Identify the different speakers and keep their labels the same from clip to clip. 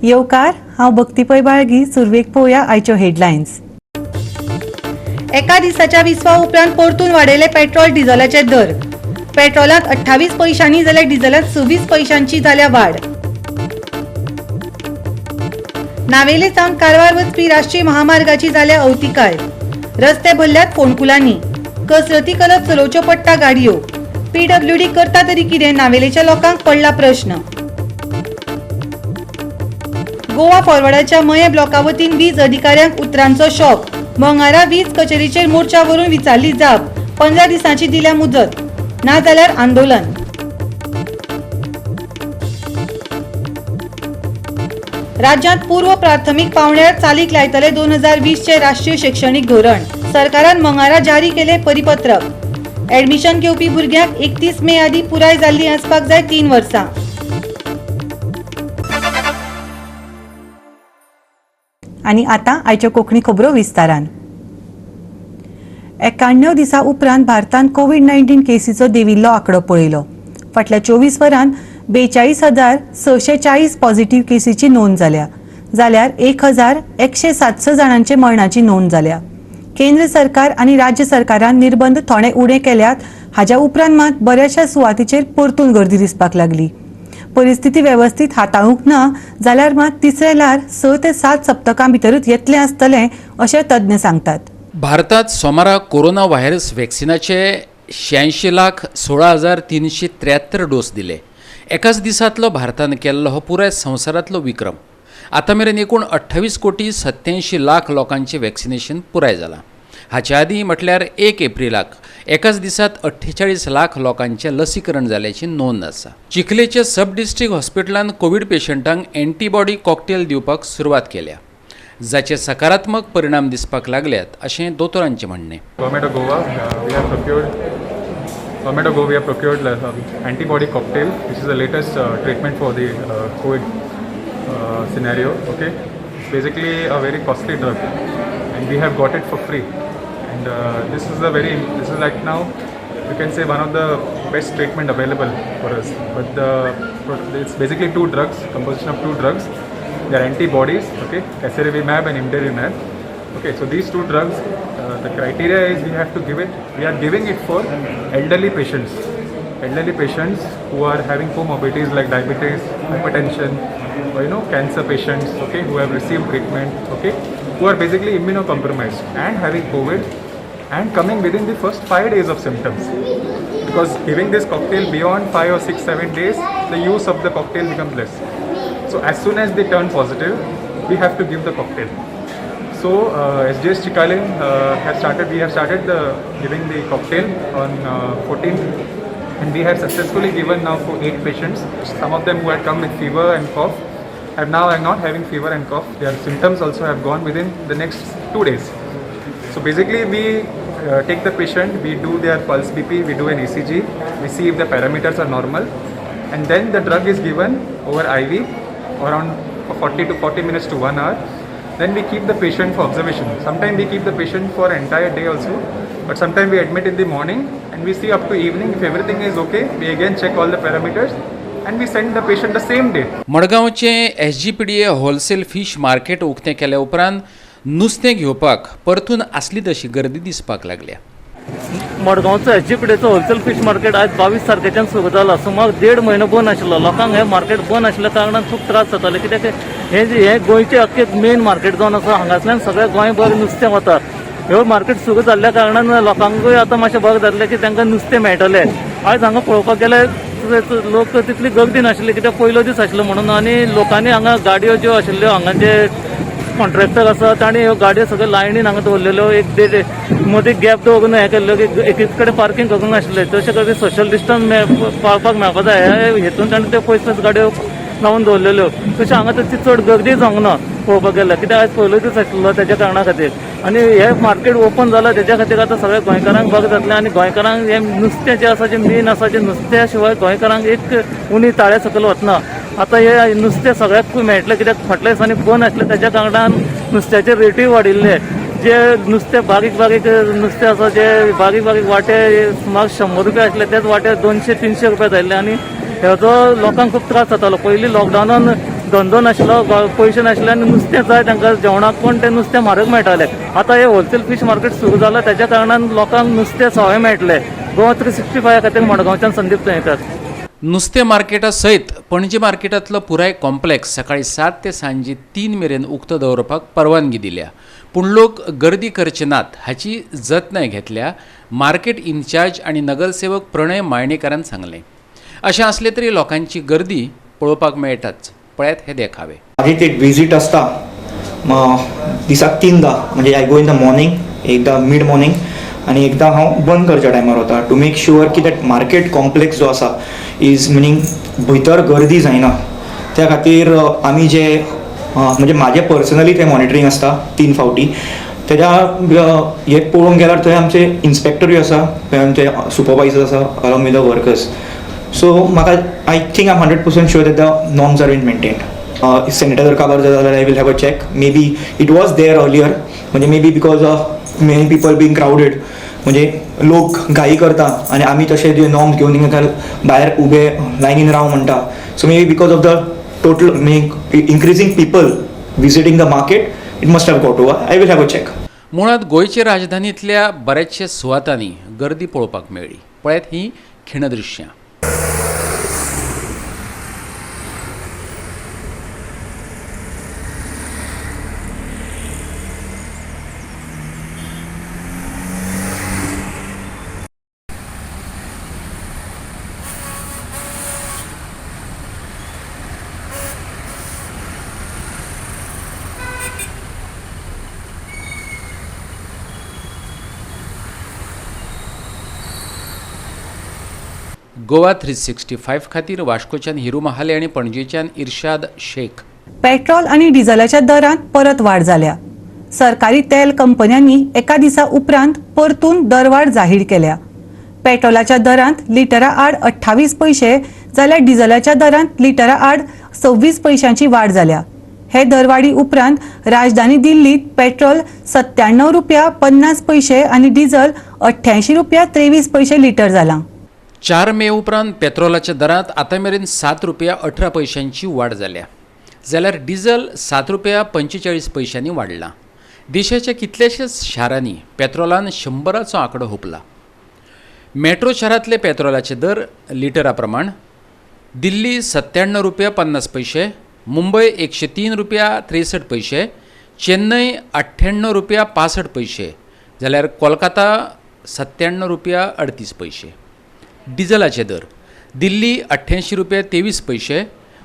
Speaker 1: येवकार. हांव भक्ती पै बाळगी. सुरवेक पळोवया आयच्यो हेडलायन्स. एका दिसाच्या विसवा उपरांत परतून वाडयले पेट्रोल डिझलाचे दर. पेट्रोलांत 28 पयशांनी जाल्यार डिझलांत 26 पयशांची जाल्या वाड. नावेले सावन कारवार वचपी राष्ट्रीय महामार्गाची जाल्या अवतिकाय. रस्ते भरल्यात फोंडकुलांनी. कसरती करत चलोवच्यो पडटा गाडयो. पीडब्ल्यूडी करता तरी कितें, नावेलेच्या लोकांक पडला प्रश्न. गोवा फॉरवर्डाच्या मये ब्लॉका वतीन वीज अधिकाऱ्यांक उतरांचो शॉक. मंगारा वीज कचेरीचेर मोर्चा व्हरून विचारली जाप. 15 दिसांची दिल्या मुजत, नाजाल्यार आंदोलन. राज्यांत पूर्व प्राथमीक पावंड्यार चालीक लायतले 2020चे राष्ट्रीय शिक्षणीक धोरण. सरकारान मंगारा जारी केले परिपत्रक. ऍडमिशन घेवपी भुरग्यांक 31 मे आदी पुराय जाल्ली आसपाक जाय 3 वर्सां. आनी आतां आयच्यो कोंकणी खबरो विस्तारान. 91 दिसा उपरांत भारतान कोवीड 19 केसीचो देंविल्लो आंकडो पळयलो. फाटल्या 24 वरांत 42,640 पॉझिटिव्ह केसीची नोंद जाल्या, जाल्यार 1107 जाणांचे मरणाची नोंद जाल्या. केंद्र सरकार आनी राज्य सरकारान निर्बंध थोडे उणे केल्यात. हाज्या उपरांत मात बऱ्याचशा सुवातीचेर परतून गर्दी दिसपाक लागली. परिस्थिती वेवस्थीत हाताळूंक ना जाल्यार मात तिसरें ल्हार 6 ते 7 सप्तकां भितरूच येतलें आसतलें अशें तज्ञ सांगतात.
Speaker 2: भारतात सोमारा कोरोना व्हायरस वॅक्सिनाचे 86,16,373 डोस दिले. एकाच दिसांतलो भारतान केल्लो हो पुराय संवसारांतलो विक्रम. आतां मेरेन एकूण 28 कोटी 87 लाख लोकांचें वॅक्सिनेशन पुराय जालां. हाचे आदीं म्हटल्यार 1 एप्रिलाक एकाच दिसांत 48 लाख लोकांचें लसीकरण जाल्याची नोंद आसा. चिखलेच्या सब डिस्ट्रिक्ट हॉस्पिटलान कोवीड पेशंटांक एंटीबॉडी कॉकटेल दिवपाक सुरवात केल्या, जाचे सकारात्मक परिणाम दिसपाक लागल्यात अशें दोतोरांचें म्हणणें.
Speaker 3: Government of Goa, we have procured. Government of Goa, we have procured antibody cocktail, which is the latest treatment for the COVID scenario. Okay, it's basically a very costly drug, and we have got it for free. And this is a very, this is like now, you can say, one of the best treatment available for us. But it's basically two drugs, composition of two drugs. They are antibodies. Okay, casirivimab and imdevimab. Okay, so these two drugs, the criteria is we have to give it, we are giving it for elderly patients. Elderly patients who are having comorbidities like diabetes, hypertension, or cancer patients, okay, who have received treatment, okay, who are basically immunocompromised and having COVID and coming within the first 5 days of symptoms. Because giving this cocktail beyond 5 or 6, 7 days, the use of the cocktail becomes less. So as soon as they turn positive, we have to give the cocktail. So SGH Chicalim have started. We have started the giving the cocktail on 14th, and we have successfully given now for 8 patients. Some of them who had come with fever and cough have now are not having fever and cough. Their symptoms also have gone within the next 2 days. So basically, we take the patient, we do their pulse BP, we do an ECG, we see if the parameters are normal, and then the drug is given over IV around 40 to 40 minutes to 1 hour. Then we keep the patient for observation. Sometimes we keep the patient for entire day also, but sometimes we admit in the morning and we see up to evening. If everything is okay, we again check all the parameters and we send the patient the same day.
Speaker 2: मडगांवचें SGPDA wholesale fish market उक्तें केल्या उपरांत नुस्तें घेवपाक परतून आसली तशी गर्दी दिसपाक लागल्या.
Speaker 4: मडगांवचो एसजीपीडीएचो होलसेल फिश मार्केट आज 22 तारखेच्यान सुरू जाला. सुमार देड म्हयनो बंद आशिल्लो. लोकांक हें मार्केट बंद आशिल्ल्या कारणान खूब त्रास जाताले, कित्याक हे जे हें गोंयचें अख्खें मेन मार्केट जावन आसा. हांगासल्यान सगळें गोंयभर नुस्तें वता. ह्यो मार्केट सुरू जाल्ल्या कारणान लोकांकूय आतां मातशें बरें जातलें की तांकां नुस्तें मेळटलें. आयज हांगा पळोवपाक गेल्यार लोक तितली गर्दी नाशिल्ली, कित्याक पयलो दीस आशिल्लो म्हणून. आनी लोकांनी हांगा गाडयो ज्यो आशिल्ल्यो, हांगा जे कॉन्ट्रॅक्टर आसा तांणी ह्यो गाडयो सगळ्यो लायनीन हांगा दवरलेल्यो. एक देड मदीं गॅप दवरून हें केल्लो की एकीच कडेन पार्कींग करूंक नाशिल्लें. तशें करून सोशल डिस्टन्स पाळपाक मेळपा जाय ह्या हेतून ताणें त्यो पयस पयस गाडयो लावन दवरलेल्यो. तशें हांगा तशी चड गर्दी जावंक ना पळोवपाक गेल्यार, कित्याक आयज पयलो दीस आशिल्लो तेज्या कारणा खातीर. आनी हे मार्केट ओपन जालां तेज्या खातीर आतां सगळ्या गोंयकारांक बरें जातलें. आनी गोंयकारांक हें नुस्तें जें आसा, जें मेन आसा, जें नुस्त्या शिवाय गोंयकारांक एक उणी ताळ्या सकयल वचना. आतां हे नुस्तें सगळ्याक मेळटलें, कित्याक फाटल्या दिसांनी बंद आसलें तेज्या कारणान नुस्त्याचे रेटूय वाडिल्ले. जे नुस्तें बारीक बारीक नुस्तें आसा, जे बारीक बारीक वांटे सुमार 100 रुपया आसले, तेच वांटे 200-300 रुपया जाल्ले. आनी हेजो लोकांक खूब त्रास जातालो. पयलीं लॉकडावनान धंदो नाशिल्लो, पयशे नाशिल्ले आनी नुस्तें जाय तांकां जेवणाक, पूण तें नुस्तें म्हारग मेळटालें. आतां हें होलसेल फीश मार्केट सुरू जालां तेज्या कारणान लोकांक नुस्तें सवाय मेळटलें. गोवा 365 खातीर मडगांवच्यान संदीप तुयेंकार.
Speaker 2: नुस्तें मार्केटा सयत पणजे मार्केटांतलो पुराय कॉम्प्लेक्स सकाळी 7 ते सांजे 3 मेरेन उक्तो दवरपाक परवानगी दिल्या, पूण लोक गर्दी करचे नात हाची जतनाय घेतल्या मार्केट इन्चार्ज आनी नगरसेवक प्रणय मायणेकारान सांगलें. अशें आसलें तरी लोकांची गर्दी पळोवपाक मेळटाच. पळयात हे देखावे.
Speaker 5: माझी ते विजीट आसता दिसाक 3दा, म्हणजे I go in the morning, एकदा मिड मॉर्निंग आनी एकदा हांव बंद करच्या टायमार वता, टू मेक शुअर की that market complex जो आसा is मिनींग भितर गर्दी जायना. त्या खातीर आमी जे म्हणजे म्हाजें पर्सनली तें मॉनिटरींग आसता 3 फावटी. तेज्या हे पळोवंक गेल्यार थंय आमचे इन्स्पेक्टरूय आसा, थंय आमचे सुपरवायजर आसा along with the workers. So म्हाका I think I am 100% sure that the norms are in maintained. Sanitizer काबार जाता जाल्यार I will have a check. Maybe it was there earlier, म्हणजे maybe because of many people being crowded, म्हणजे लोक घाई करता आनी आमी तशे जे नॉर्म्स घेवन तांकां भायर उबे लायनीन राव म्हणटा. So maybe because of the total increasing people visiting the market it must have got over. I will have a check.
Speaker 2: मुळांत गोंयचे राजधानींतल्या बऱ्याचशा सुवातांनी गर्दी पळोवपाक मेळ्ळी. पळयात ही खिणदृश्यां. गोवा 365 खातीर वास्कोच्यान हिरू महाले आनी पणजेच्यान इर्शाद शेख.
Speaker 1: पेट्रोल आनी डिझलाच्या दरांत परत वाड जाल्या. सरकारी तेल कंपन्यांनी एका दिसा उपरांत परतून दरवाड जाहीर केल्या. पेट्रोलाच्या दरांत लिटरा आड 28 पयशे जाल्यार डिझलाच्या दरांत लिटरा आड 26 पयशांची वाड जाल्या. हे दरवाडी उपरांत राजधानी दिल्लीत पेट्रोल 97 रुपया 50 पयशे आनी डिझल 88 रुपया 23 पयशे लिटर जालां.
Speaker 2: 4 मे उपरांत पेट्रोलाच्या दरांत आतां मेरेन 7 रुपया 18 पयशांची वाड जाल्या, जाल्यार डिझल 7 रुपया 45 पयशांनी वाडलां. देशाच्या कितल्याशाच शारांनी पेट्रोलान 100चो आंकडो हुपला. मेट्रो शारांतले पेट्रोलाचे दर लिटरा प्रमाण दिल्ली 97 रुपया 50 पयशे, मुंबय 103 रुपया 63 पयशे, चेन्नय 98 रुपया 65 पयशे, जाल्यार कोलकाता 97 रुपया 38 पयशे. डिझलाचे दर दिल्ली 88 रुपया 23 पयशे,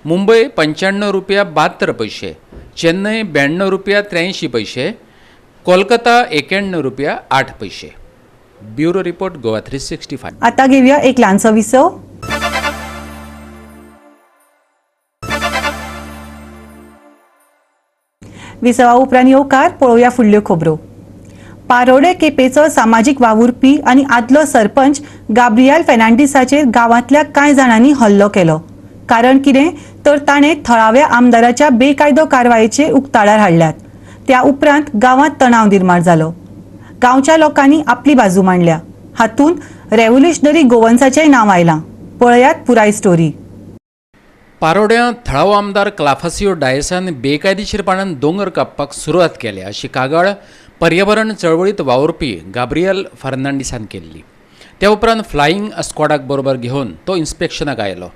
Speaker 2: मुंबय 95 रुपया 72 पयशे, चेन्नय 92 रुपया 83 पयशे, कोलकाता 91 रुपया 8 पयशे. Bureau report, Goa 365.
Speaker 1: आता घेऊया एक ल्हानसो विसव. विसवा उपरांत येवकार पळोवया फुडल्यो खबरो. पारोडे केपेचो सामाजीक वावुरपी आनी आदलो सरपंच गाब्रियल फेर्नांडीसाचेर गांवांतल्या कांय जाणांनी हल्लो केलो. कारण कितें तर ताणें थळाव्या आमदाराच्या बेकायदो कारवायेचेर उक्ताडार हाडल्यात. त्या उपरांत गांवांत तणाव निर्माण जालो. गांवच्या लोकांनी आपली बाजू मांडल्या. हातूंत रेव्होल्युशनरी गोवन्साचेंय नांव आयलां. पळयात पुराय स्टोरी.
Speaker 2: पारोड्यां थळावो आमदार क्लाफासियो डायसान बेकायदेशीरपणान दोंगर कापपाक सुरवात केल्या अशी कागाळ पर्यावरण चळवळीत वावुरपी गाब्रियल फर्नांडीसान केल्ली. त्या उपरांत फ्लायिंग स्क्वॉडाक बरोबर घेवन तो इन्स्पेक्शनाक आयलो.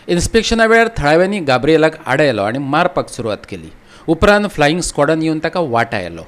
Speaker 2: इन्स्पेक्शना वेळार थळाव्यांनी गाब्रियलाक आडायलो आनी मारपाक सुरवात केली. उपरांत फ्लायिंग स्क्वॉडान येवन ताका वाटायलो.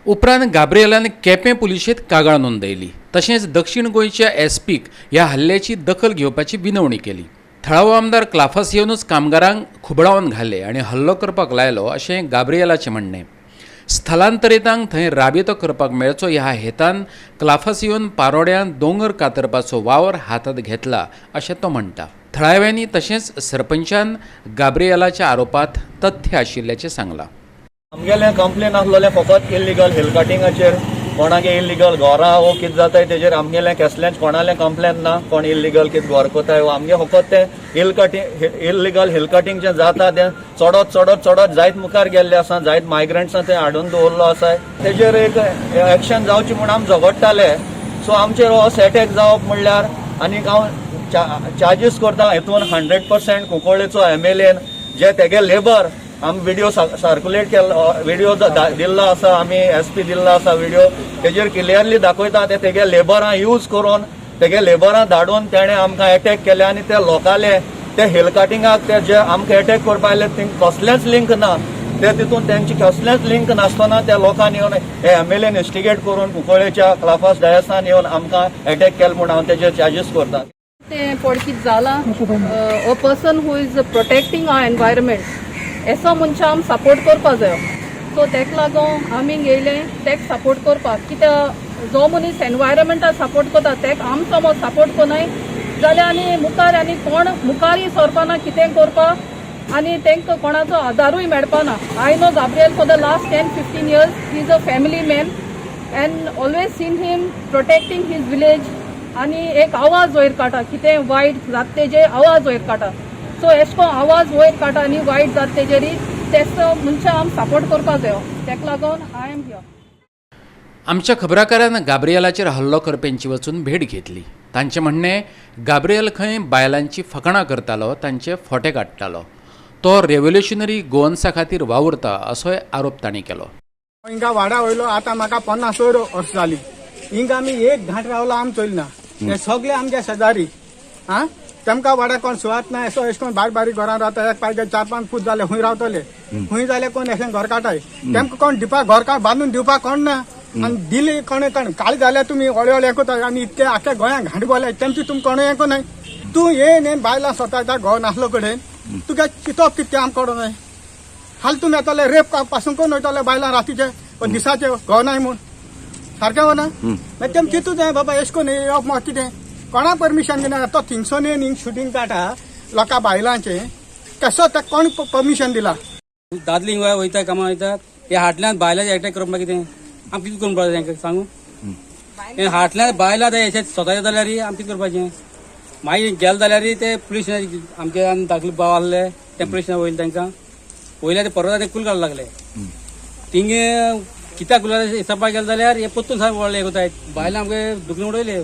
Speaker 2: उपरांत गाब्रिएलान केपें पुलिशेंत कागाळ नोंदयली. तशेंच दक्षिण गोंयच्या एसपीक ह्या हल्ल्याची दखल घेवपाची विनवणी केली. थळावो आमदार क्लाफास येवनूच कामगारांक खुबळावन घाले आनी हल्लो करपाक लायलो अशें गाब्रिएलाचें म्हणणें. स्थलांतरितांक थंय राबितो करपाक मेळचो ह्या हेतान क्लाफास येवन पारोड्यान दोंगर कातरपाचो वावर हातांत घेतला अशें तो म्हणटा. थळाव्यांनी तशेंच सरपंचान गाब्रिएलाच्या आरोपांत तथ्य आशिल्ल्याचें सांगलां.
Speaker 6: आमगेलें कंप्लेन आसलेलें फकत इल्लिगल हिल कटिंगाचेर, कोणागे इल्लिगल घरां वो कितें जाताय तेजेर आमगेलें कसलेंच कोणालें कंप्लेन ना. कोण इल्लिगल कितें घर कोताय वो आमगे फकत तें hill cutting illegal hill cutting जें जाता तें चडत चडत चडत जायत मुखार गेल्ले आसा, जायत मायग्रंट्सां तें हाडून दवरलो आसा. तेजेर एक एक्शन जावची म्हूण आमी झगडटाले. सो आमचेर हो एटॅक जावप म्हणल्यार आनीक हांव चार्जीस करता हेतून 100% कुंकळ्ळेचो MLA जे तेगे लेबर आमी व्हिडिओ सर्क्युलेट केल्लो, व्हिडिओ दिल्लो आसा, आमी SP दिल्लो आसा व्हिडिओ, तेजेर क्लियरली दाखयता ते तेगे लेबरां यूज करून तेगे लेबरां धाडून तेणें आमकां एटॅक केले. आनी ते लोकाले ते हिल कटिंगाक ते जे आमकां एटॅक करपा आयले तेंकां कसलेंच लिंक ना, ते तितून तेंची कसलेंच लिंक नासतना त्या लोकांनी येवन हे MLA instigate करून कुंकळ्ळेच्या क्लाफास डायसान येवन आमकां एटॅक केले म्हूण हांव तेजेर चार्जीस करता.
Speaker 7: तें पडकीत जालां. A person who is protecting our environment एसो मनशां आमी सपोर्ट करपा जायो. सो तेका लागून आमी येयले तेका सपोर्ट करपाक, कित्याक जो मनीस एनवायरमेंटाक सपोर्ट करता तेका आमी समज सपोर्ट करनाय जाल्यार आनी मुखार आनी कोण मुखारय सरपाना कितें करपाक आनी तांकां कोणाचो आदारूय मेळपाना. I know Gabriel for the last 10-15 years. He is a family man and always seen him protecting his village आनी एक आवाज वयर काडटा, कितें वायट जाता तेजेर आवाज वयर काडटा. सो एशें कोन्न आवाज वयर काडटा आनी वायट जाता तेजेरी तेचो मनशां आमी सपोर्ट करपा जायो. तेका लागून I am here.
Speaker 2: आमच्या खबराकारान गाब्रिएलाचेर हल्लो करप्यांची वचून भेट घेतली. तांचें म्हणणें गाब्रिएल खंय बायलांची फकाणां करतालो, तांचे फोटे काडटालो, तो रेव्होल्युशनरी गोवन्सा खातीर वावुरता असोय आरोप तांणी केलो.
Speaker 8: हिंगा वाडा वयलो आतां म्हाका 50 वयर वर्स जाली. हिंगा आमी एक घांट रावला आम चोयला ना. हे सगळे आमगे शेजारी आं, तेमकां वाड्यार कोण सुवात ना. एसो एशें कोन बारीक बारीक घरां रावता, एक पांय 4-5 फूट जाले खूंय रावतले, खूंय जाले कोण एशें घर काडटाय. तेमकां कोण दिवपाक घर बांदून दिवपाक कोण ना. आनी दिली कोणे कोण काल जाल्यार तुमी हळू हळू येता आनी इतके आख्या गोंयांक घांट बोलाय तेमची तुमी कोणूय येको न्हय. तूं येन येन बायलां स्वताच्या घोव नासलो कडेन तुगे चिंतप कितें आमकां न्हय. हाल तुमी येतले रेप पासून कोण वयतले बायलां रातीचे दिसाचे घोव नाय म्हूण सारकें हो ना. मागीर तेम चिंतू जाय बाबा एशें कोन्न येवप म्हाका कितें कोणा परमिशन दिना. तो थिंगसोन येवन हिंग शुटींग काडटा लोकां बायलांचें, कसो ताका कोण परमिशन दिला.
Speaker 9: दादली हिंगा वयता कामां वयतात, हे हाटल्यान बायलांचे एटॅक करपाक कितें आमी कितें करूंक पडटा तांकां सांगू. हे हाटल्यान बायलां आतां अशें स्वता जाल्यार आमी कितें करपाचें. मागीर गेले जाल्यार ते पुलीस आमचे आनी धाकले भाव आहले ते पुलीस वयले तांकां वयले ते परत ते कुल काडूंक लागले. तिंगे कित्याक कुल हिसाबा गेले जाल्यार हे परतून सारकें व्हडले कोताय बायलां आमगे दुखली उडयले.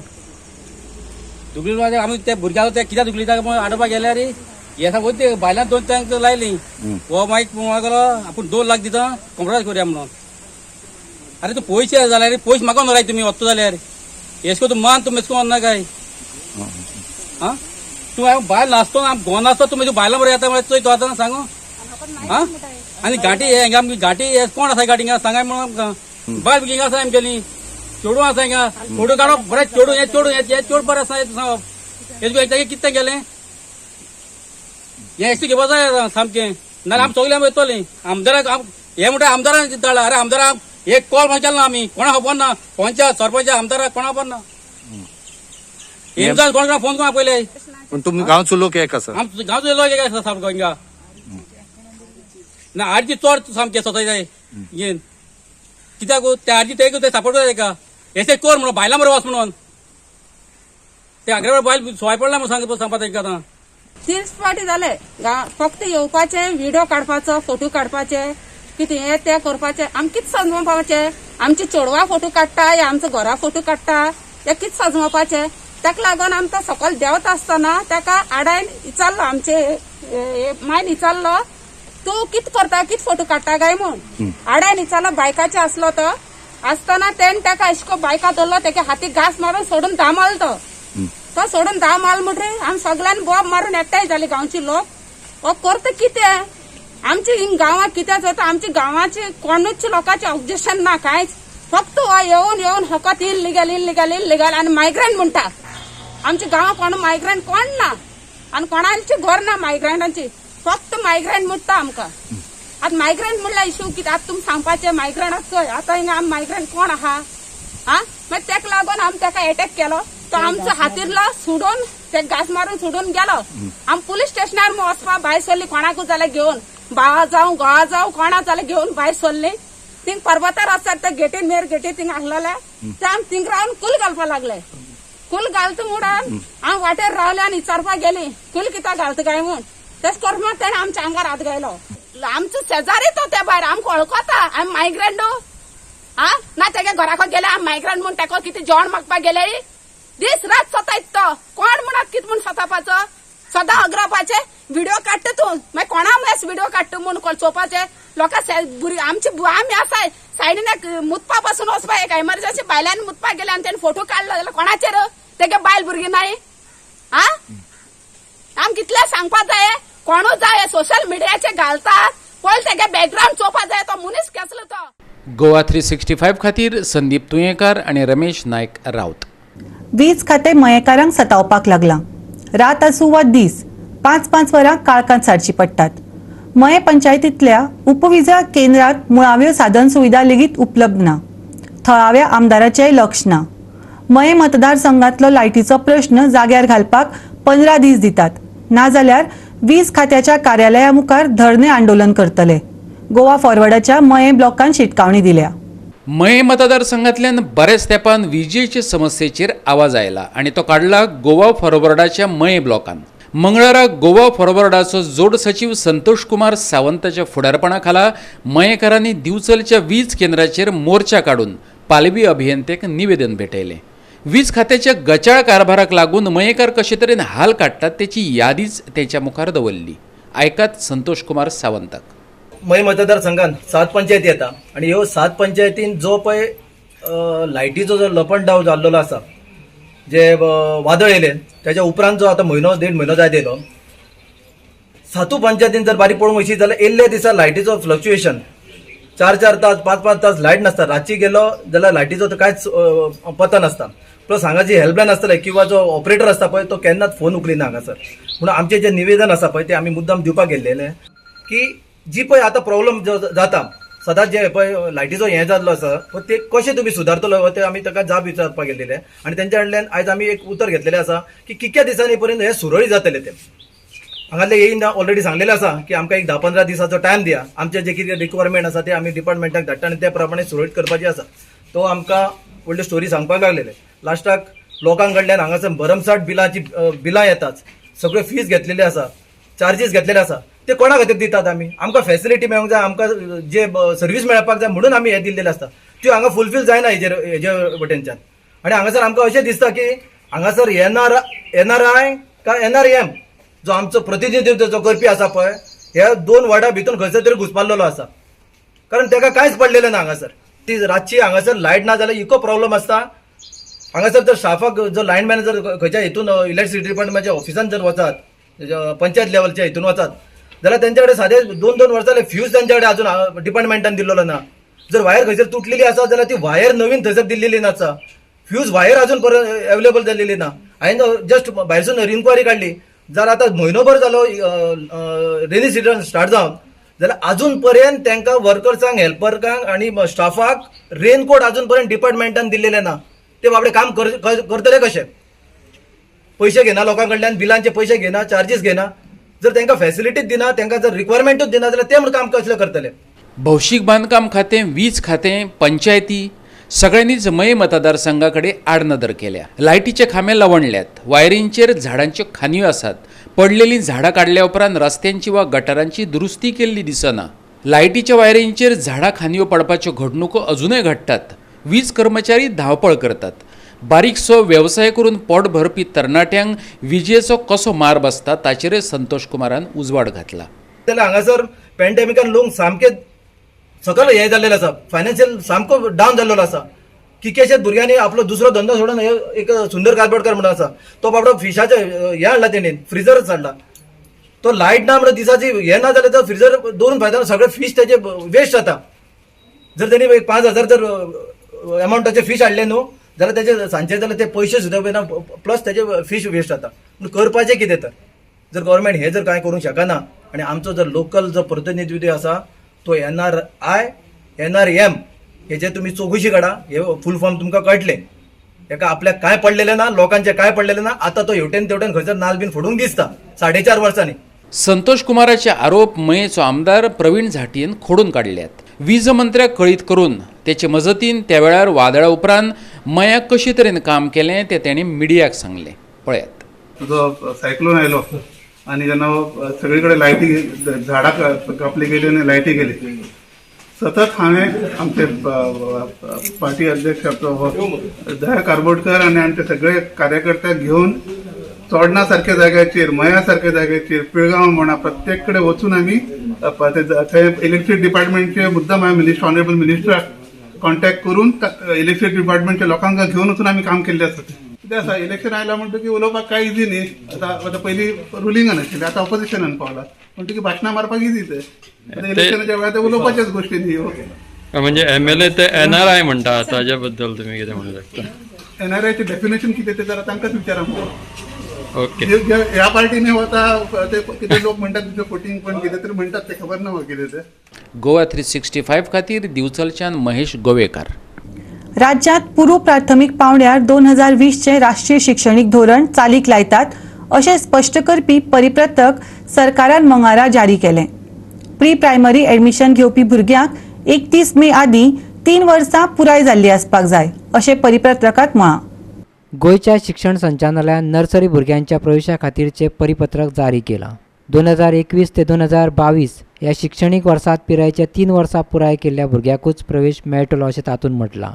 Speaker 9: दुखली आमी ते भुरग्यांक ते कित्याक दुखली ताका आडोवपाक गेल्यार हे सांग ते बायलां दोन तांकां लायली. हो मागीर म्हणपाक लागलो आपूण 2 लाख दिता कॉम्प्रोमायज करुया म्हणून. अरे तूं पयशे जाल्यार पयशे म्हाका व्हराय तुमी वचतो जाल्यार एशें तूं मान तूं मेसको वचना काय आं. तूं बायल नासतो आम घोव नासतो तूं म्हज्या बायलां बरें येता म्हळ्यार चोय तूं आतां सांगू आं. आनी घांटी हे हिंगा आमची घांटी हे कोण आसा घांटी हिंगा सांगाय म्हणून आमकां. बायल हिंगा आसा आमगेली चेडूं आसा हिंगा चेडूं काडप बरें चेडूं हें चेडूं हें चेड बरें आसा सांगप हें कितें गेलें हें एसी घेवपा जाय सामकें. नाजाल्यार आमी सगळीं आमी वयतलीं आमदाराक. हे म्हणटा आमदारान धाडला. अरे आमदाराक एक कॉल मागीर केलो ना आमी, कोणा खबर ना, पंचायत सरपंच आमदाराक कोणा खबर ना. हेमजान कोण फोन करून आपयले.
Speaker 10: पूण तुमी गांवचो लोक एक आसा,
Speaker 9: आमचो गांवचो लोक एक आसा सामको हिंगा ना. आरजी चड सामकें स्वता जाय घेन कित्याक ते आरजी ते सपोर्ट करता तेका एसे कर म्हणून बायलां बरोबर वच म्हणून ते आग्रे बायल सवाय पडला म्हणून सांगपा तेंकां आतां.
Speaker 11: 3 फावटी जाले फक्त येवपाचें, व्हिडिओ काडपाचो, फोटो काडपाचे, कितें हें तें करपाचें. आमी कितें समजोवपाचें? आमची चेडवां फोटो काडटा या आमचो घरा फोटो काडटा हे कितें समजोवपाचें? ताका लागून आमी तो सकयल देंवता आसतना ताका आडायन विचारलो, आमचे मायन विचारलो तूं कितें करता, कितें फोटो काडटा काय म्हूण. आडायन विचारलो, बायकाचे आसलो तो आसतना तेणें ताका अशें करून बायका धरलो, तेका हातीक घांस मारून सोडून धांव मारलो तो. तो सोडून धांव मारलो म्हणटकीर आमी सगळ्यांनी बोब मारून एकठांय जाली गांवची लोक. हो करता कितें आमची हिंग गांवांत कितें जाता, आमच्या गांवाचे कोणूच लोकांचे ऑब्जेक्शन ना कांयच. फक्त हो येवन येवन फकत इल्लिगल इल्लिगल इल्लिगल आनी मायग्रंट म्हणटा. आमच्या गांवांत कोण मायग्रंट कोण ना आनी कोणाची घर ना मायग्रंटांची, फक्त मायग्रंट म्हणटा आमकां. आतां मायग्रंट म्हणल्यार इशू कितें आतां तुमी सांगपाचें? मायग्रंट चोय आतां हिंगा आमी मायग्रंट कोण आहा? आ मागीर तेका लागून आमी तेका एटॅक केलो. तो आमचो हातीरलो सोडून ते घास मारून सोडून गेलो. आमी पुलीस स्टेशनार वचपा भायर सरली, कोणाकूच जाल्यार घेवन, भावा जावं घोवा जावं कोणा जाल्यार घेवन भायर सरली. थिंग पर्वतार आसतात ते गेटी मेर गेटी थिंग आसलेले ते आमी थिंग रावन कुल घालपा लागले. कुल घालता म्हणून आमी वाटेर रावले आनी विचारपाक गेली कुल कित्याक घालता काय म्हूण. तेश करून तेणें आमच्या आंगार हात घायलो. आमचो शेजारी तो ते भायर आमकां वळखता, आमी मायग्रंट आ ना तेगे घराक गेले आमी मायग्रंट म्हूण तेका कितें जेवण मागपाक गेले. दीस रात सतायत तो कोण म्हणत कितें म्हूण सतावपाचो, सदां अग्रपाचे व्हिडिओ काडटा तूं, मागीर कोणा मयस व्हिडिओ काडटा म्हूण चोवपाचे लोकां. आमची आमी आसाय सायडीन मुतपा पासून वचपा एक एमर्जन्सी बायलांनी मुतपाक गेले आनी तेणें फोटो काडलो जाल्यार कोणाचेर तेगे बायल भुरगीं नाय. आ आम कितले सांगपा जाय, कोणूच जाय सोशल मिडियाचे घालतात पळय तेगे बॅकग्रावंड चोवपा जाय तो मनीस कसलो तो.
Speaker 2: गोवा 365 खातीर संदीप तुयेंकार आनी रमेश नायक राऊत.
Speaker 1: वीज खातें मयेकारांक सतावपाक लागलां. रात आसूं वा दीस 5-5 वरां काळखांत सारचीं पडटात. मये पंचायतींतल्या उपविजा केंद्रांत मुळाव्यो साधन सुविधा लेगीत उपलब्ध ना. थळाव्या आमदाराचेंय लक्ष ना. मये मतदारसंघांतलो लायटीचो प्रश्न जाग्यार घालपाक 15 दीस दितात, नाजाल्यार वीज खात्याच्या कार्यालया मुखार धरणे आंदोलन करतले. गोवा फॉरवर्डाच्या मये ब्लॉकान शिटकावणी दिल्या.
Speaker 2: मये मतदारसंघातल्यान बऱ्याच तेंपान विजेचे समस्येचेर आवाज आयला आनी तो काडला गोवा फॉरवर्डाच्या मये ब्लॉकान. मंगळारा गोवा फॉरवर्डाचो जोड सचीव संतोष कुमार सावंताच्या फुडारपणा खाला मयेकारांनी दिवचलच्या वीज केंद्राचेर मोर्चा काडून पालवी अभियंतेक निवेदन भेटयलें. वीज खात्याच्या गचाळ कारभाराक लागून मयेकार कशे तरेन हाल काडटात तेची यादीच तेच्या मुखार दवरली. आयकात संतोष कुमार सावंताक.
Speaker 12: मये मतदारसंघात 7 पंचायती येता आनी ह्यो 7 पंचायतीन जो पळय लायटीचो जो लपंडाव जाल्लो आसा, जे वादळ येयलें त्याच्या उपरांत जो आतां म्हयनो देड म्हयनो जायत येयलो, 7 पंचायतीन जर बारीक पळोवंक वयशी जाल्यार येयल्ल्या दिसा लायटीचो फ्लक्च्युएशन 4-4 तास 5-5 तास लायट नासता. रातची गेलो जाल्यार लायटीचो तर कांयच पत्ता नासता. प्लस हांगा जी हेल्पलायन आसतले किंवा जो ऑपरेटर आसता पळय तो केन्नाच फोन उखलिना हांगासर. म्हणून आमचें जें निवेदन आसा पळय तें आमी मुद्दाम दिवपाक गेल्लेलें की जी पळय आतां प्रॉब्लम जो जाता सदांच जे पळय लायटीचो हें जाल्लो आसा ते कशें तुमी सुदारतलो ते आमी ताका जाप विचारपाक गेल्लेले आनी तेंच्या कडल्यान आयज आमी एक उतर घेतलेलें आसा की कितक्या दिसांनी पर्यंत हें सुरळीत जातलें. ते हांगासले येयन ऑलरेडी सांगलेलें आसा की आमकां एक 10-15 दिसाचो टायम दिया, आमचें जे कितें रिक्वायरमेंट आसा ते आमी डिपार्टमेंटाक धाडटा आनी त्या प्रमाणे सुरळीत करपाची आसा. तो आमकां व्हडली स्टोरी सांगपाक लागलेले. लास्टाक लोकां कडल्यान हांगासर भरमसाठ बिलांची बिलां येतात, सगळ्यो फीज घेतलेली आसा, चार्जीस घेतलेले आसा, ते कोणा खातीर दितात आमी? आमकां फॅसिलिटी मेळूंक जाय, आमकां जे सर्वीस मेळपाक जाय म्हणून आमी हे दिल्लेले आसता, त्यो हांगा फुलफील जायना हेजे वटेनच्यान. आनी हांगासर आमकां अशें दिसता की हांगासर एनआरआय काय एनआरएम जो आमचो प्रतिनिधित्व जो करपी आसा पळय ह्या 2 वॉर्डा भितून खंयसर तरी घुसपाल्लेलो आसा, कारण ताका कांयच पडलेलें ना हांगासर. ती रातची हांगासर लायट ना जाल्यार इको प्रॉब्लम आसता. हांगासर जर स्टाफाक जो लायनमॅन जर खंयच्या हितून इलेक्ट्रिसिटी डिपार्टमेंटच्या ऑफिसान जर वचात, पंचायत लेवलच्या हितून वचात जाल्यार तेंच्या कडेन सादे 2-2 वर्सां फ्यूज तेंच्या कडेन अजून डिपार्टमेंटान दिल्लो ना. जर वायर खंयसर तुटलेली आसा जाल्यार ती वायर नवीन थंयसर दिल्लेली नासता, फ्यूज वायर अजून परत अवेलेबल जाल्लेली ना. हांवें जस्ट भायरसून इन्क्वायरी काडली जाल्यार आतां म्हयनोभर जालो रेनी सिजन स्टार्ट जावन, जाल्यार अजून पर्यंत तांकां वर्कर्सांक, हेल्परांक आनी स्टाफाक रेनकोट अजून पर्यंत डिपार्टमेंटान दिल्लेले ना. ते बाबडे काम करतले कशे? पयशे घेना लोकां कडल्यान, बिलांचे पयशे घेना, चार्जीस घेना. जर तांकां फॅसिलिटीच दिना, तांकां जर रिक्वायरमेंटूच दिना जाल्यार ते म्हूण काम कसलें करतले?
Speaker 2: भौशीक बांदकाम खातें, वीज खातें, पंचायती सगळ्यांनीच मये मतदारसंघाकडे आडनदर केल्या. लायटीचे खांबे लवणल्यात, वायरींचेर झाडांच्यो खांदयो आसात, पडलेलीं झाडां काडल्या उपरांत रस्त्यांची वा गटारांची दुरुस्ती केल्ली दिसना. लायटीच्या वायरींचेर झाडां खांदयो पडपाच्यो घडणुको अजूनय घडटात. वीज कर्मचारी धांवपळ करतात. बारीकसो वेवसाय करून पोट भरपी तरणाट्यांक विजेचो कसो मार बसता ताचेरय संतोष कुमारान उजवाड घातला.
Speaker 12: जाल्यार हांगासर पॅन्डेमिकान लोक सामके सकयल हे जाल्लेले आसा, फायनान्शियल सामको डावन जाल्लेलो आसा. कितकेशेच भुरग्यांनी आपलो दुसरो धंदो सोडून एक सुंदर कारबोडकर म्हणून आसा तो बाबडो फिशाचे हें हाडला, तेणेन फ्रिजरच हाडला. तो लायट ना म्हणून दिसाची हें ना जाल्यार तो फ्रिजर दवरून फायदा ना, सगळे फीश तेजे वेस्ट जाता. जर तेणी 5,000 जर एमावंटाचे फीश हाडले न्हू जाल्यार तेजे सांजचे जाल्यार ते पयशे सुद्दां वयना, प्लस तेजे फीश वेस्ट जाता. पूण करपाचें कितें तर? जर गव्हर्मेंट हे जर कांय करूंक शकना आनी आमचो जर लोकल जो प्रतिनिधित्व आसा तो NRI NRM हेजे तुमी चौकशी काडा, हे फूल फॉर्म तुमकां कळटलें. हेका आपल्याक कांय पडलेलें ना, लोकांचें कांय पडलेलें ना. आतां तो हेवटेन तेवटेन खंयसर नाल बीन फोडूंक दिसता 4.5 वर्सांनी.
Speaker 2: संतोष कुमाराचे आरोप मयेचो आमदार प्रवीण झांट्येन खोडून काडल्यात. वीज मंत्र्याक कळीत करून तेचे मजतीन त्या वेळार वादळा उपरांत मयाक कशे तरेन काम केलें तें तेणी मिडियाक सांगलें. पळयात.
Speaker 13: जो सायक्लोन आयलो आनी जेन्ना सगळी कडेन लायटी झाडां कापली गेली आनी लायटी गेली, सतत हांवें आमचे पार्टी अध्यक्ष आपलो दया कारबोटकर आनी आमचे सगळे कार्यकर्त्याक घेवन चोडणा सारक्या जाग्याचेर, मया सारक्या जाग्याचेर, पिळगांव म्हणा प्रत्येक कडेन वचून आमी थंय इलेक्ट्रीक डिपार्टमेंटचे मुद्दाम हांवें मिनिस्टर ऑनरेबल मिनिस्टराक कॉन्टॅक्ट करून इलेक्ट्रीक डिपार्टमेंटच्या लोकांक घेवन वचून आमी काम केल्लें आसा. कितें आसा, इलेक्शन आयलां म्हणटकीर उलोवपाक कांय इजी न्ही. आतां आतां पयलीं रुलिंगान आशिल्लें, आतां ऑपोजिशनान पावला म्हणटकीर भाशणां मारपाक इजी ते. आतां इलेक्शनाच्या वेळार ते उलोवपाच्याच गोश्टी न्ही ह्यो.
Speaker 14: म्हणजे MLA ते NRI म्हणटा, ताज्या बद्दल तुम्ही कितें म्हणू शकता?
Speaker 13: NRIचे डेफिनेशन कितें तें जरा तांकांच विचारा.
Speaker 14: ओके.
Speaker 13: ह्या पार्टीने वता ते कितें लोक म्हणटात तुजें फोटींग पण कितें तरी म्हणटात ते खबर ना म्हाका कितें तें.
Speaker 2: गोवा 365 खातीर दिवचलच्यान महेश गोवेकार.
Speaker 1: राज्यांत पूर्व प्राथमीक पावंड्यार 2020चें राष्ट्रीय शिक्षणीक धोरण चालीक लायतात अशें स्पश्ट करपी परिपत्रक सरकारान मंगळारा जारी केलें. प्री प्रायमरी ऍडमिशन घेवपी भुरग्यांक 31 मे आदीं 3 वर्सां पुराय जाल्ली आसपाक जाय अशें परिपत्रकांत म्हळां.
Speaker 15: गोंयच्या शिक्षण संचालनालयान नर्सरी भुरग्यांच्या प्रवेशा खातीरचें परिपत्रक जारी केलां. 2021 ते 2022 ह्या शिक्षणीक वर्सांत पिरायेच्या 3 वर्सां पुराय केल्ल्या भुरग्यांकूच प्रवेश मेळटलो अशें तातूंत म्हटलां.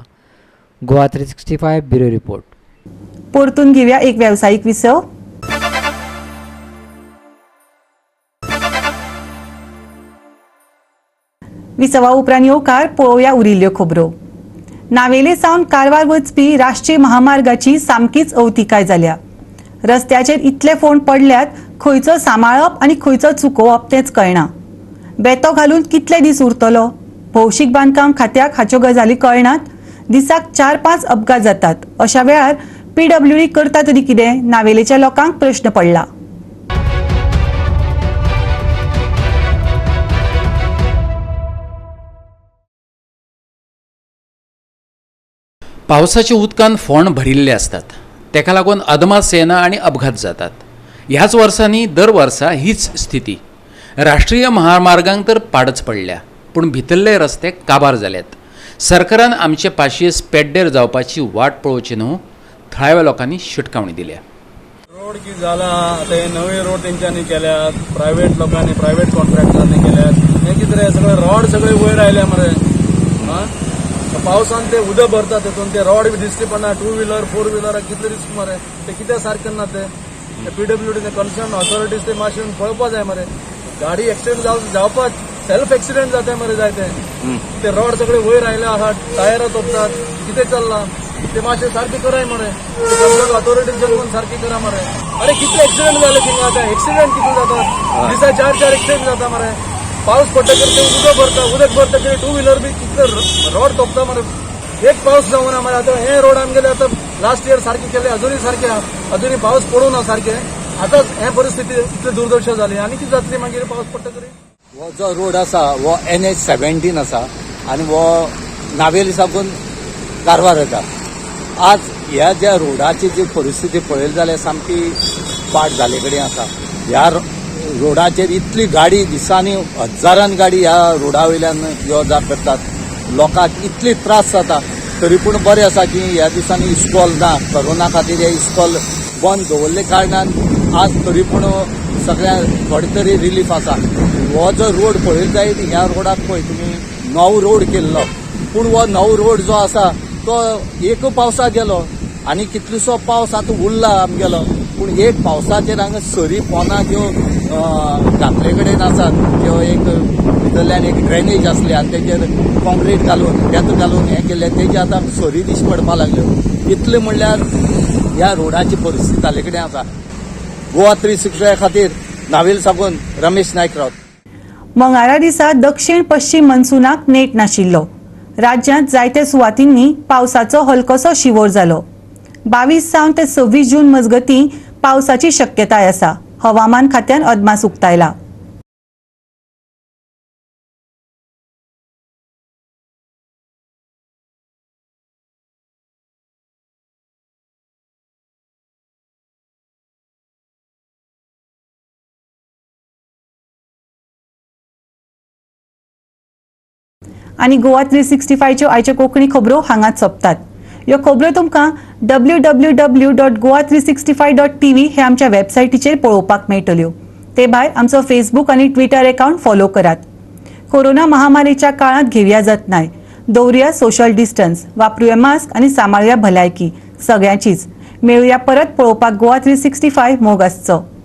Speaker 15: Goa 365 bureau report.
Speaker 1: परतून घेवया एक वेवसायीक विसव. विसवा उपरांत येवकार पळोवया उरिल्ल्यो खबरो. नावेले सावन कारवार वचपी राष्ट्रीय महामार्गाची सामकीच अवतिकाय जाल्या. रस्त्याचेर इतले फोंड पडल्यात खंयचो सांबाळप आनी खंयचो चुकोवप तेंच कळना. बेतो घालून कितले दीस उरतलो? भौशीक बांदकाम खात्याक हाच्यो गजाली कळनात. दिसाक 4-5 अपघात जातात. अशा वेळार PWD करता तरी कितें? नावेलेच्या लोकांक प्रश्न पडला.
Speaker 2: पावसाच्या उदकान फोंड भरिल्ले आसतात, तेका लागून अदमास येना आनी अपघात जातात. ह्याच वर्सांनी दर वर्सा हीच स्थिती. राष्ट्रीय महामार्गांक तर पाडच पडल्या, पूण भितरले रस्ते काबार जाल्यात. सरकारान आमचे पाशियेस पेड्डेर जावपाची वाट पळोवची न्हू, थळाव्या लोकांनी शिटकावणी दिल्या.
Speaker 6: रोड कितें जाला आतां, हे नवे रोड तेंच्यांनी केल्यात, प्रायवेट लोकांनी, प्रायवेट कॉन्ट्रॅक्टरांनी केल्यात. हें कितें रे, सगळे रोड सगळे वयर आयल्या मरे. पावसान ते उदक भरता तेतून ते रोड बी दिश्टी पडना. 2 व्हिलर 4 व्हिलराक कितले रिस्क मरे, ते कित्याक सारकें ना ते PWD concern authorities ते मातशें पळोवपा जाय मरे. गाडी एक्सिडेंट जावपाक सेल्फ एक्सिडेंट जाता मरे जायते. ते रोड सगळे वयर आयले आहा, टायरां तोपतात, कितें चल्लां ते मातशें सारकें कराय मरे. कन्सर्न ऑथॉरिटीज सारकें करा मरे. अरे कितले एक्सिडेंट जाले थिंगा आतां, एक्सिडेंट कितले जातात दिसा, 4-4 एक्सिडेंट जाता मरे. पावस पडटकीर ते उदक भरता, उदक भरतकीर 2 व्हिलर बी कितले रोड तोपता मरे. एक पावस जावना मरे. आतां हे रोड आमगेले आतां लास्ट इयर सारके केले, अजुनूय सारके आहा, अजुनूय पावस पडूं ना सारके. आतां हे परिस्थिती इतली दुर्दशा जाली आनी कितें जातली मागीर पावस पडटकीर.
Speaker 10: हो जो रोड आसा हो NH 17 आसा आनी हो नावेली साकून कारवार येता. आज ह्या ज्या रोडाची जी परिस्थिती पळयली जाल्यार सामकी पाट जाल्ले कडेन आसा. ह्या रोडाचेर इतली गाडी दिसांनी हजारान गाडी ह्या रोडा वयल्यान यो जा करतात, लोकांक इतली त्रास जाता. तरी पूण बरें आसा की ह्या दिसांनी इस्कॉल ना, कोरोना खातीर हे इस्कॉल बंद दवरले कारणान आज तरी पूण सगळ्यांक थोडे तरी रिलीफ आसा. हो जो रोड पळयलो जायत ह्या रोडाक पळय तुमी नवो रोड केल्लो, पूण हो नवो रोड जो आसा तो एक पावसा गेलो आनी कितलोसो पावस आतां उरला आमगेलो, पूण एक पावसाचेर हांगा सरी पोना ज्यो घातले कडेन आसात, ज्यो एक भितरल्यान एक ड्रेनेज आसली आनी तेजेर कॉन्क्रीट घालून बेत घालून हें केल्लें, तेजे आतां सरी दिश्टी पडपाक लागल्यो. इतलें म्हणल्यार ह्या रोडाची परिस्थिती जाल्ले कडेन आसा. गोवा 365 खातीर नावेल साकून रमेश नायक रावत.
Speaker 1: मंगळारा दिसा दक्षिण पश्चिम मनसुनाक नेट नाशिल्लो. राज्यांत जायत्या सुवातींनी पावसाचो हलकोसो शिंवोर जालो. 22 सावन ते 26 जून मजगतीं पावसाची शक्यताय आसा. हवामान खात्यान अदमास उक्तायला. आनी गोवा 365च्यो आयच्यो कोंकणी खबरो हांगाच सोंपतात. ह्यो खबरो तुमकां www.goa365.tv हे आमच्या वेबसायटीचेर पळोवपाक मेळटल्यो. ते भायर आमचो फेसबूक आनी ट्विटर अकाउंट फॉलो करात. कोरोना महामारीच्या काळांत घेवया जतनाय, दवरुया सोशल डिस्टन्स, वापरुया मास्क आनी सांबाळुया भलायकी सगळ्यांचीच. मेळुया परत पळोवपाक गोवा 365. मोग आसचो.